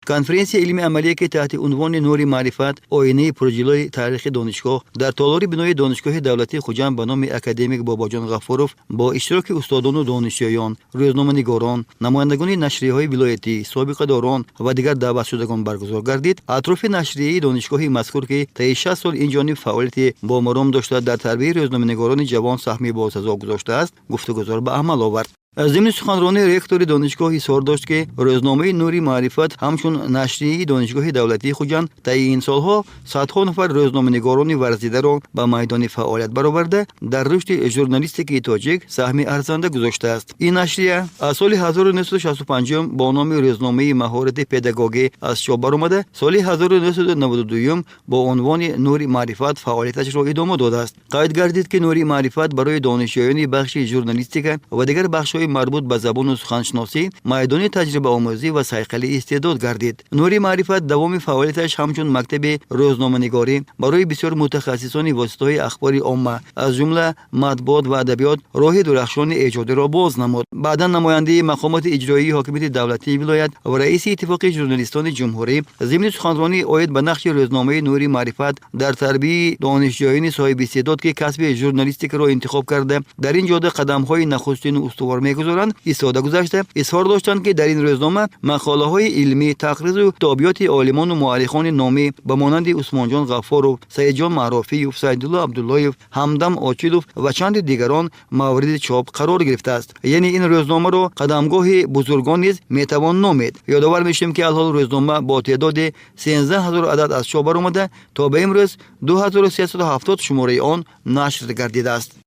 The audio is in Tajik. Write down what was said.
Конференсияи илмии амалие, ки таҳти унвони «Нури маърифат: оинаи пурҷилои таърихи донишгоҳ» дар толори бинои Донишгоҳи давлатии Хуҷанд ба номи академик Бобоҷон Ғафуров бо иштироки устодону донишҷӯён, рӯзноманигорон, намояндагони нашрияҳои вилоятӣ, собиқадорон ва дигар даъватшудагон баргузор гардид, атрофи нашрияи донишгоҳи мазкур, ки таи 60 сол инҷониб фаъолияти бомаром дошта, дар тарбияи рӯзноманигорони ҷавон саҳми босазо гузоштааст, гуфтугузор ба амал овард. Зимни суханронӣ ректори донишгоҳ изҳор дошт, ки рӯзномаи «Нури маърифат» ҳамчун нашрияи Донишгоҳи давлатии Хуҷанд таи ин солҳо садҳо нафар рӯзноманигорони варзидаро ба майдони фаъолият бароварда, дар рушди журналистикаи тоҷик саҳми арзанда гузоштааст. Ин нашрия аз соли 1965 бо номи «Рӯзномаи маҳорати педагогӣ» аз чоп баромада, соли 1992 бо унвони «Нури маърифат» фаъолияташро идома додааст. Қайд гардид, ки «Нури маърифат» барои донишҷӯёни бахши журналистика ва дигар бахшҳои марбут ба забону суханшиносӣ майдони таҷрибаомӯзӣ ва сайқали истеъдод гардид. «Нури маърифат» давоми фаъолияташ ҳамчун мактаби рӯзноманигорӣ барои бисёр мутахассисони воситаҳои ахбори омма, аз ҷумла матбуот ва адабиёт, роҳи дурахшони эҷодиро боз намуд. Баъдан намояндаи мақомоти иҷроии ҳокимияти давлатии вилоят ва раиси Иттифоқи журналистони ҷумҳурӣ зимни суханронӣ оид ба нақши рӯзномаи «Нури маърифат» дар тарбияи донишҷӯёни соҳибистеъдод, ки касби журналистикаро интихоб карда, дар ин ҷода қадамҳои нахустину устувор мегузоранд, истода гузашта, изҳор доштанд, ки дар ин рӯзнома мақолаҳои илмӣ, тақризу китобиёти олимону муаррихони номӣ ба монанди Усмонҷон Ғаффоров, Саидҷон Маърофиев, Саидулло Абдуллоев, Ҳамдам Очилов ва чанди дигарон мавриди чоп қарор гирифтааст. Яъне ин рӯзномаро қадамгоҳи бузургон низ метавон номид. Ёдовар мешавем, ки алҳол рӯзнома бо теъдоди 13 000 адад аз чоп баромада, то ба имрӯз 2370 шумораи он нашр гардидааст.